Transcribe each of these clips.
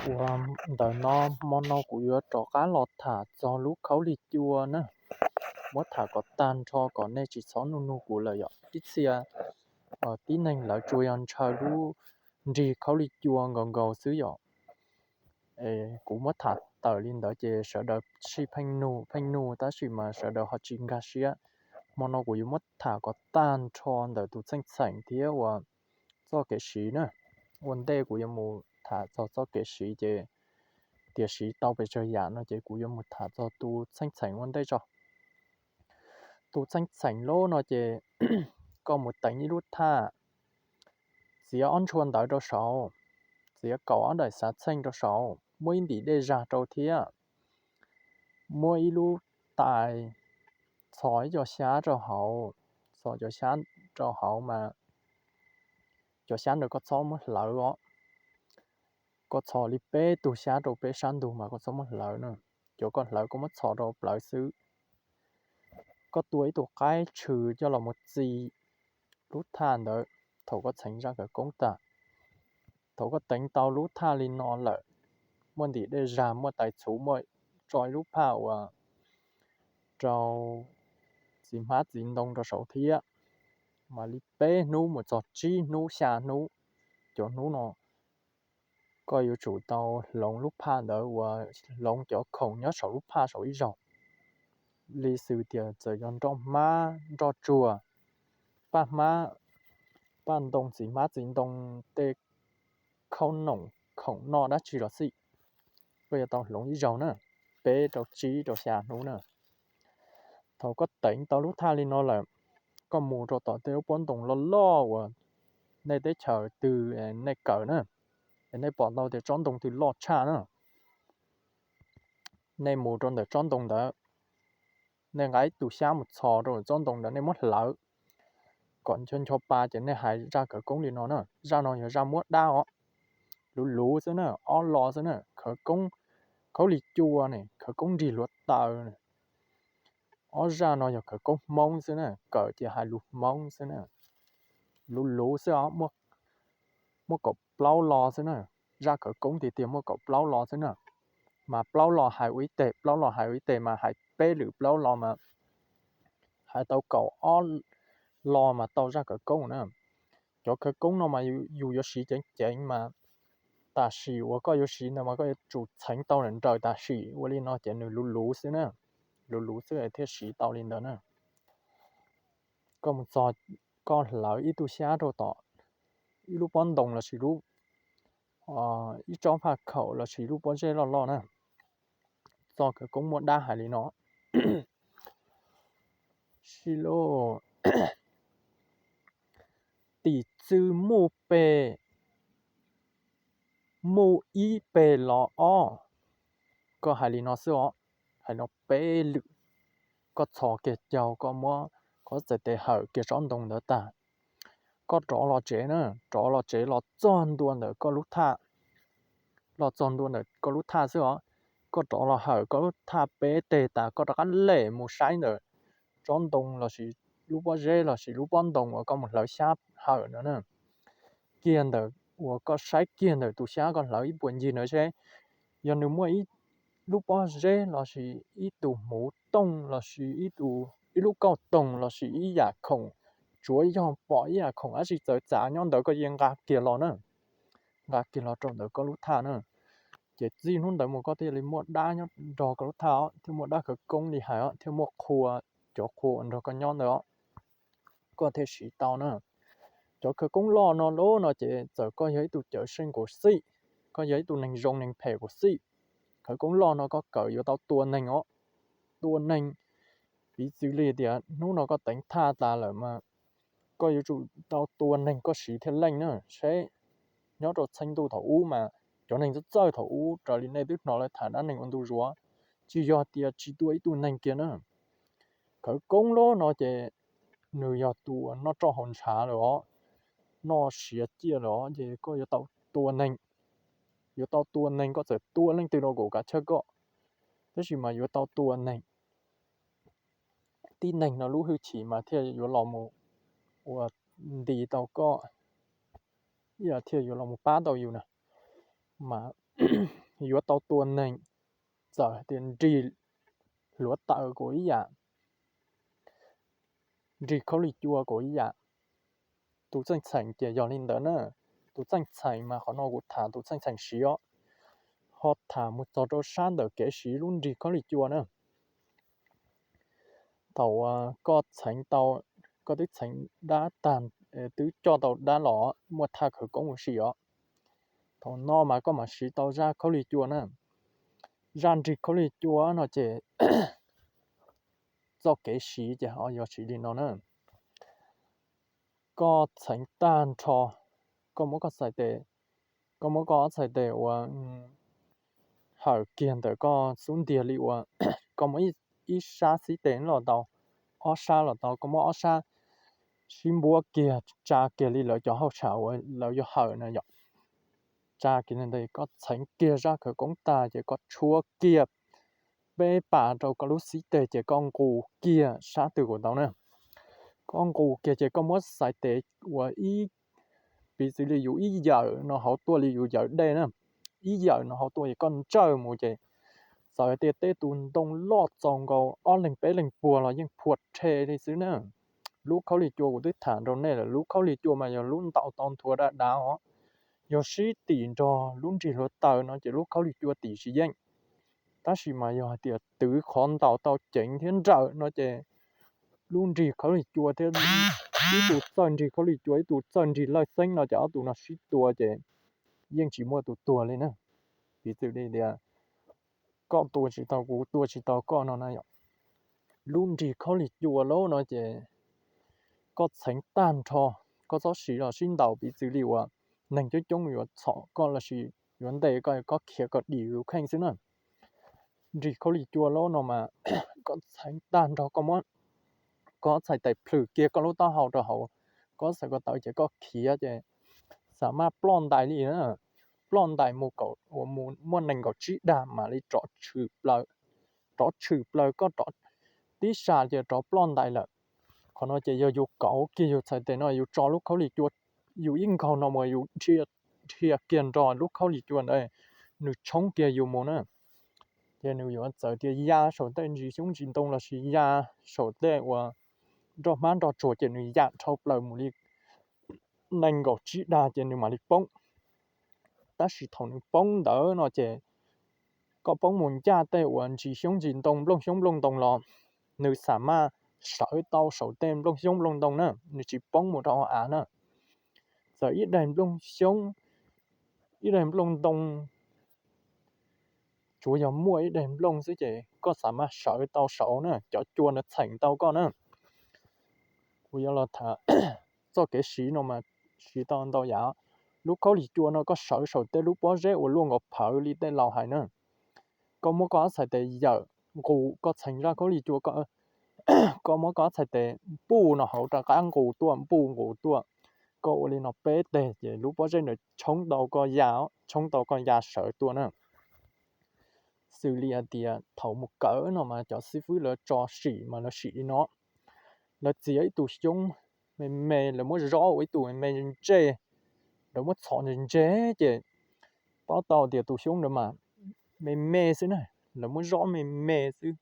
Ua ntawm no, hmo no kuv yuav rov qab los tham txog lub khaub lig cua na. Muab tham kom tag nrho kom nej tsis txhob nug nug kuv lawm yom. Ib txhia tib neeg lawv tsuas yog ntshaw lub nrig khaub lig cua nkaus nkaus xwb yom. Kuv muab tham tawm li ntawd ces sawv daws sij pheej nug pheej nug tab sis mas sawv daws ho tsis nkag siab. Hmo no kuv yuav muab tham kom tag nrho ntawm tus txheej txheem thiab uas txoj kev siv na. Ua ntej kuv yuav mus tham txog txoj kev siv ces, tiam siv tau pes tsawg yam no ces kuv yuav mus tham txog tus txheej txheem ua ntej tso. Tus txheej txheem lub no ces koj mus teev ib lub thaj, txiav ob ntshua ntawv rau saud, txiav kaum ob daim xav txheej rau saud, muab ib ntim dej zag rau thiab, muab ib lub tais txhos ib co xyab rau hauv, txhos cov xyab rau hauv mas cov xyab ntawd koj txhob muab hlawv os. Koj txhos li peb tug xyab rau peb sab ntug mas koj txhob muab hlawv na. Cov koj hlawv koj muab txhos rau plawv xwb. Koj tua ib tug qaib tshw coj los mus txi lub thaj ntawd thaum koj txheev zaj khawv koob tag. Thaum koj teev tau lub thaj li no lawm, muaj ntim dej zag, muaj tais txhuv, muaj tso ib lub phaj uas rau txiv hmab txiv ntoo rau saud thiab, mas li peb hnub mus txog tsib hnub xya hnub, cov hnub no koj yuav tsum tau hloov lub phaj ntawd uas hloov cov khoom nyob saum lub phaj saum ib zaug, li xws tias txawm yog nroj hmab, nroj tsuag, paj hmab, paj ntoo, txiv hmab txiv ntoo, tej khaub noom, khoom noj dab tsi los xij, koj yuav tau hloov ib zaug na, peb rau tsib rau xya hnub na. Thaum koj teev tau lub thaj li no lawm, koj mus rau tom tej lub pob ntoo loj loj uas nej teb chaws twg nej kawm na, es nej pom tau tias tsob ntoo twg loj tshaj na, nej mus rau ntawm tsob ntoo ntawd, nej nqa ib tug xyab mus txhos rau tsob ntoo ntawd, nej muab hlawv kom ncho ncho pa ces nej hais zaj khawv koob li no na. Zaj no yog zaj muab dab os, luv luv xwb na, ob lo xwb na, khawv koob khaub lig cua ne, khawv koob nrig hluav taws ne. Ob zaj no yog khawv koob Hmoob xwb na, kawm ces hais lus Hmoob xwb na. Luv luv xwb os, muaj kaum plaub lo xwb na. Zaj khawv koob tiag tiag muaj kaum plaub lo xwb na. Mas plaub lo hais ua ib teg, plaub lo hais ua ib teg, mas hais peb lwm plaub lo mas hais tau kaum ob lo mas tau zaj khawv koob na. Cov khawv koob no mas yus yuav siv ceev ceev mas tam sim uas koj yuav siv ntawd mas koj yuav tsum txheev tau nraws tam sim, ua li no ces nws luv luv xwb na, luv luv xwb thiaj siv tau li ntawd na. Koj mus txog, koj hlawv ib tug xyab rau tom ib lub pob ntoo lossis ib tsob phaj khaum lossis lub pob zeb loj loj na. Txoj khawv koob muab dab hais li no. Sib lub, tim txwv muaj peg, muaj ib peg los ob. Koj hais li no xwb os, hais no peb lwm. Koj txhos kiag caug, koj muab qhov txhais tes hawm kiag tsob ntoo ntawd tag, koj rov los tsev na, rov los tsev los txog ntua ntawm koj lub thaj, los txog ntua ntawm koj lub thaj xwb os, koj rov los hawm koj lub thaj peb teg tas koj rov qab lem mus saib ntawm tsob ntoo lossis lub pob zeb lossis lub pob ntoo uas koj mus hlawv xyab hawm ntawd na. Kiag ntawm uas koj saib kiag ntawm tus xyab koj hlawv ib puas ncig ntawd seb yog nws muaj ib lub pob zeb lossis ib tug hmuv tooj lossis ib lub kauj toog lossis ib yam khoom, tsuav yog pom ib yam khoom dab tsi txawv txav nyob ntawd koj yeej nqa kiag los na, nqa kiag los rau ntawm koj lub thaj na. Ces txij hnub ntawd mus koj thiaj li muaj dab nyob nrog koj lub thaj os, thiaj muaj dab khawv koob li hais os, thiaj muaj qhua, cov qhua uas nrog koj nyob ntawd os, koj thiaj siv tau na. Cov khawv koob loj no lub no ces txawm koj yog ib tug cawm seej kuj xij, koj yog ib tug neeg zoo neeg phem kuj xij, khawv koob loj no koj kawm yuav tau tua neeg os, tua neeg. Piv txwv li tias hnub no koj teev thaj tas lawm mas koj yuav tsum tau tua neeg koj siv thiaj leej na. Seb nyob rau txheej ntuj thaum ub mas cov neeg txawj txawj thaum ub raws li nej twb hnov lawv tham dab neeg ua ntu zus, tsis yog tias tsis tua ib tug neeg kiag na. Khawv koob loj no ces nws yog tus uas noj roj haus ntshav lawm os, noj siav ciaj lawm os, ces koj yuav tau tua neeg. Yuav tau tua neeg, koj txawm tua leej twg los kuj kav chawj koj, tab sis mas yuav tau tua neeg. Tib neeg no lub hwj chim mas thiaj yuav los mus ua nti tau koj, thiaj yuav los mus pab tau yus na. Mas yuav tau tua neeg, txawm hais tias nrig hluav taws kuj ib yam, nrig khaub lig cua kuj ib yam. Tus txheej txheem ces yog li ntawd na. Tus txheej txheem mas qhov no kuv tham tus txheej txheem siv os, ho tham mus txog rau sab ntawm kev siv lub nrig khaub lig cua na. Thaum koj txheev tau, koj twb txheev dab tag, twb coj tau dab los muaj thaj khawv koob ua si os, thaum no mas koj mam siv tau zaj khaub lig cua na. Zaj nrig khaub lig cua no ces txoj kev siv ces ho yog siv li no na. Koj txheev tag nrho, koj muab koj txhais tes, koj muab koj ob txhais tes uas hawm kiag ntawm koj xub ntiag li uas koj muab ib sab xib tes los tau, ob sab los tau, koj muab ob sab sib npuab kiag tsa kiag li lawv cov hauj sam uas lawv yuav hawm na yom. Tsa kiag li ntawd koj txheev kiag zaj khawv koob tag ces koj tshuab kiag peb pas rau koj lub xib tes ces koj nqus kiag sab twg kuj tau na. Koj nqus kiag ces koj muab txhais tes uas ib, piv txwv li yus ib yawm no hauv tuaj li yus yawm dej na, ib yawm no hauv tuaj es koj ntsawj mus ces txawm tias tej tus ntoo loj txaus nkaus ob leeg peb leeg puag los yeej phua rhe li xwb na. Lub khaub lig cua kuv twb tham rau nej lawm, lub khaub lig cua mas yog lub ntaus tau nthuav dav dav os. Yog sib tim nrog lub nrig hluav taws no ces lub khaub lig cua tim tsis yeej. Tab sis mas yog hais tias twv qhov ntaus tau ceev thiab nrawm no ces lub nrig khaub lig cua thiab ib tug txawj nrig khaub lig cua ib tug txawj nrig lawj xeeb no ces ob tug no sib tua ces yeej tsis muaj tus tuag li na. Piv txwv li tias koj tua tsis tau kuv, tua tsis tau koj no na yom. Lub nrig khaub lig cua lawm no ces koj txheev tag nrho, koj txhob siv los sib ntaus, piv txwv li uas neeg coob coob yuav txhom koj lossis yuav ntes koj, koj khiav kom dim tus kheej xwb na. Nrig khaub lig cua lawm no mas koj txheev tag nrho, koj muab koj txhais tes plhws kiag koj lub taub hau rau hauv, koj txhais ko taw ces koj khiav ces xam maj ploj ntais li na. Ploj ntais mus kom uas mus muaj nees nkaum tsib dag mam li rov tshwm plaws, rov tshwm plaws koj rov tib sas ces rov ploj ntais lawm. Qhov no ces yog yus kauv kiag yus txhais tes no, yus tso lub khaub lig cua, yus ib nkaug no mus yus dhia kiag nrog lub khaub lig cua ntawd, nws tshoob kiag yus mus na. Ces nws yuav txawm tias ya saum tej ntsis xyoob ntsis ntoo lossis ya saum tej uas nroj hmab nroj tsuag ces nws yam dhau plaws mus li nees nkaum tsib dag ces nws mam li poob. Tab sis thaum nws poob ntawd no ces koj poob mus ncaj tej uas ntsis xyoob ntsis ntoo nplooj xyoob nplooj ntoo los nws xam maj sawv tau saum tej nplooj xyoob nplooj ntoo na, nws tsis poob mus rau hauv av na. Txawm ib daim nplooj xyoob, ib daim nplooj ntoo, tsuav yog muaj ib daim nplooj xwb ces koj xam maj sawv tau saud na, cov cua ntawd txheem tau koj na. Kuv yuav los tham txoj kev siv no mas siv tau ntau yam. Lub khaub lig cua no koj sawv saum tej lub pob zeb uas luaj nkaus phawv li tej laus hais na. Koj muab koj ob txhais tes yawm nqus, koj txheev zaj khaub lig cua, koj muab koj ob txhais tes npuj no hauv rov qab nqus tuaj, npuj nqus tuaj. Koj ua li no peb teg ces lub pob zeb ntawd tshoob tau koj ya, tshoob tau koj ya sawv tuaj na. Xws li hais tias thaum mus kawm no mas cov xib fwb lawv tso sim mas lawv sim li no. Lawv txiav ib tug xyoob me me, lawv muab zob ua ib tug me me ntsej, lawv muab txhom ntseg ntseg ces paub tau tias tus xyoob ntawd mas me me xwb na, lawv muab zob me me xwb.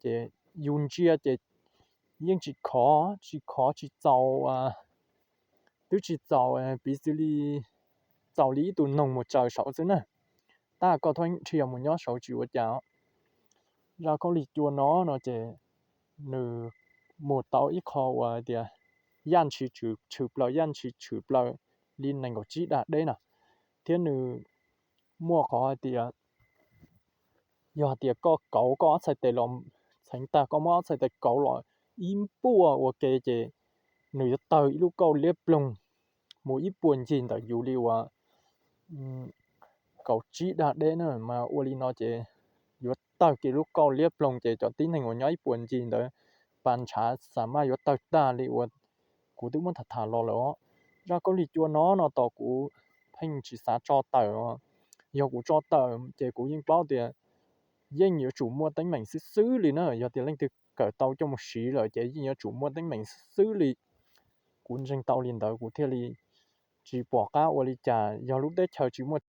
Ces yus ntsia ces yeej tsis khov, tsis khov tsis txaus, twb tsis txaus, piv txwv li txaus li ib tug noog mus tsaws saud xwb na. Tab koj txhob dhia mus nyob saud tsis ua cas. Zaj khaub lig cua no no ces nws mus tau ib qho uas tias yaj ntshis tshwm plaws, yaj ntshis tshwm plaws li nees nkaum tsib dag deb na. Thiab nws muaj qhov hais tias yog hais tias koj kauv koj ob txhais tes los, txheev tag koj muab ob txhais tes kauv los ib npuaj ua ke ces nws yuav tawg ib lub kauj liab ploog mus ib puas ncig ntawm yus li uas kaum tsib dag deb na, mas ua li no ces yuav tawg kiag lub kauj liab ploog ces cov tib neeg uas nyob ib puas ncig ntawd pas ntshav xam maj yuav tawg tag li uas kuv twb muab tham tham los lawm os. Zaj khaub lig cua no no tos kuv pheej tsis xav tso tawm os. Yog kuv tso tawm ces kuv yeej paub tias yeej yuav tsum muaj teeb meem xwb xwb li na. Yog tias leej twg kawm tau coj mus siv lawm ces yeej yuav tsum muaj teeb meem xwb xwb li. Kuv ntseeg tau li ntawd kuv thiaj li tsis pom qab ua li cas. Yog lub teb chaws tsis muaj